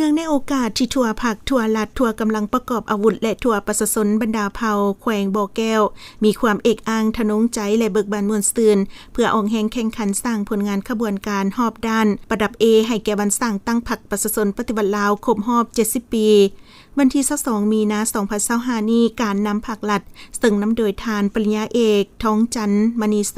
ເນື່ອງໃນໂອກາດທີ່ທົ່ວພັກ, ທົ່ວລັດ, ທົ່ວກຳລັງປະກອບອາວຸດ ແລະ ທົ່ວປະຊາຊົນບັນດາເຜົ່າແຂວງບໍ່ແກ້ວ ມີຄວາມເອກອ້າງທະນົງໃຈ ແລະ ເບີກບານມ່ວນຊື່ນ ເພື່ອອອກແຮງແຂ່ງຂັນສ້າງຜົນງານຂະບວນການຮອບດ້ານປະດັບເອ ໃຫ້ແກ່ວັນສ້າງຕັ້ງພັກປະຊາຊົນປະຕິວັດລາວຄົບຮອບເຈັດສິບປີ ວັນທີຊາວສອງ ມີນາ ສອງພັນຊາວຫ້ານີ້, ການນຳພັກລັດ ເຊິ່ງນຳໂດຍທ່ານປະລິນຍາເອກ ທອງຈັນ ມະນີໄຊ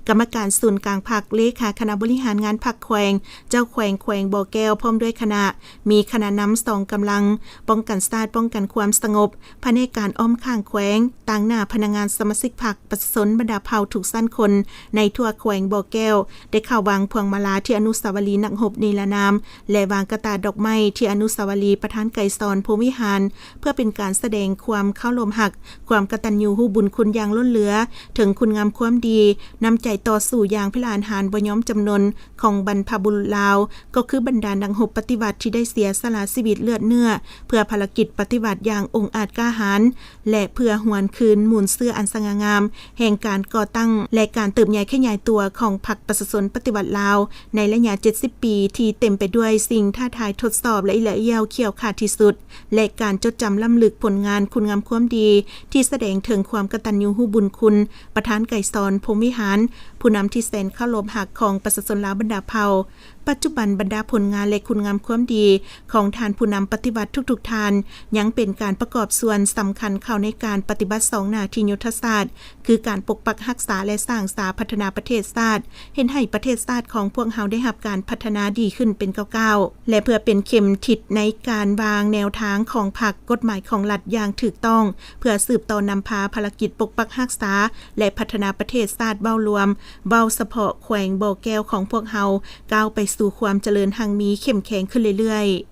ກຳມະການສູນກາງພັກ, ເລຂາຄະນະບໍລິຫານງານພັກແຂວງ, ເຈົ້າແຂວງແຂວງບໍ່ແກ້ວ ພ້ອມດ້ວຍຄະນະ, ມີຄະນະນຳສອງກຳລັງປ້ອງກັນຊາດ, ປ້ອງກັນຄວາມສະຫງົບ, ພະແນກການອ້ອມຂ້າງແຂວງ, ຕາງໜ້າພະນັກງານສະມາຊິກພັກ, ປະຊາຊົນບັນດາເຜົ່າທຸກຊັ້ນຄົນໃນທົ່ວແຂວງບໍ່ແກ້ວ ໄດ້ເຂົ້າວາງພວງມາລາທີ່ອະນຸສາວະລີນັກຮົບນິລະນາມ ແລະ ວາງກະຕ່າດອກໄມ້ທີ່ອະນຸສາວະລີປະທານໄກສອນ ພົມວິຫານ ເພື່ອເປັນການສະແດງຄວາມເຄົາລົບຮັກ, ຄວາມກະຕັນຍູຮູ້ບຸນຄຸນຢ່າງລົ້ນເຫຼືອ ເຖິງຄຸນງາມຄວາມດີ, ນ້ຳໃຈຕໍ່ສູ້ຢ່າງພິລະອານຫານບໍ່ຍອມຈຳນົນຂອງບັນພະບຸລຸດລາວ, ກໍຄືບັນດານັກຮົບປະຕິວັດທີ່ໄດ້ເສຍສະຫຼະຊີວິດເລືອດເນື້ອ ເພື່ອພາລະກິດປະຕິວັດຢ່າງອົງອາດກ້າຫານ ແລະ ເພື່ອຫວນຄືນມູນເຊື້ອອັນສະຫງ່າງາມແຫ່ງການກໍ່ຕັ້ງ ແລະ ການເຕີບໃຫຍ່ຂະຫຍາຍຕົວຂອງພັກປະຊາຊົນປະຕິວັດລາວ ໃນໄລຍະເຈັດສິບປີທີ່ເຕັມໄປດ້ວຍສິ່ງທ້າທາຍທົດສອບ ແລະ ອີ່ຫຼະອ່ຽວຂ້ຽວຂາດທີ່ສຸດ ແລະ ການຈົດຈຳລ້ຳລຶກຜົນງານຄຸນງາມຄວາມດີທີ່ສະແດງເຖິງຄວາມກະຕັນຍູຮູ້ບຸນຄຸນ ປະທານໄກສອນ ພົມວິຫານ ຜູ້ນຳທີ່ແສນເຄົາລົບຮັກຂອງປະຊາຊົນລາວບັນດາເຜົ່າ. ປັດຈຸບັນບັນດາຜົນງານ ແລະ ຄຸນງາມຄວາມດີຂອງທ່ານຜູ້ນຳປະຕິວັດທຸກໆທ່ານ ຍັງເປັນການປະກອບສ່ວນສຳຄັນເຂົ້າໃນການປະຕິບັດສອງໜ້າທີ່ຍຸດທະສາດ ຄືການປົກປັກຮັກສາ ແລະ ສ້າງສາພັດທະນາປະເທດຊາດ ເຮັດໃຫ້ປະເທດຊາດຂອງພວກເຮົາໄດ້ຮັບການພັດທະນາດີຂຶ້ນເປັນກ້າວໆ ແລະ ເພື່ອເປັນເຂັມທິດໃນການວາງແນວທາງຂອງພັກ, ກົດໝາຍຂອງລັດຢ່າງຖືກຕ້ອງ ເພື່ອສືບຕໍ່ນຳພາພາລະກິດປົກປັກຮັກສາ ແລະ ພັດທະນາປະເທດຊາດເວົ້າລວມ, ເວົ້າສະເພາະແຂວງບໍ່ແກ້ວຂອງພວກເຮົາ ກ້າວໄປສູ່ຄວາມຈະເລີນຮັ່ງມີເຂັ້ມແຂງຂຶ້ນເລື້ອຍໆ.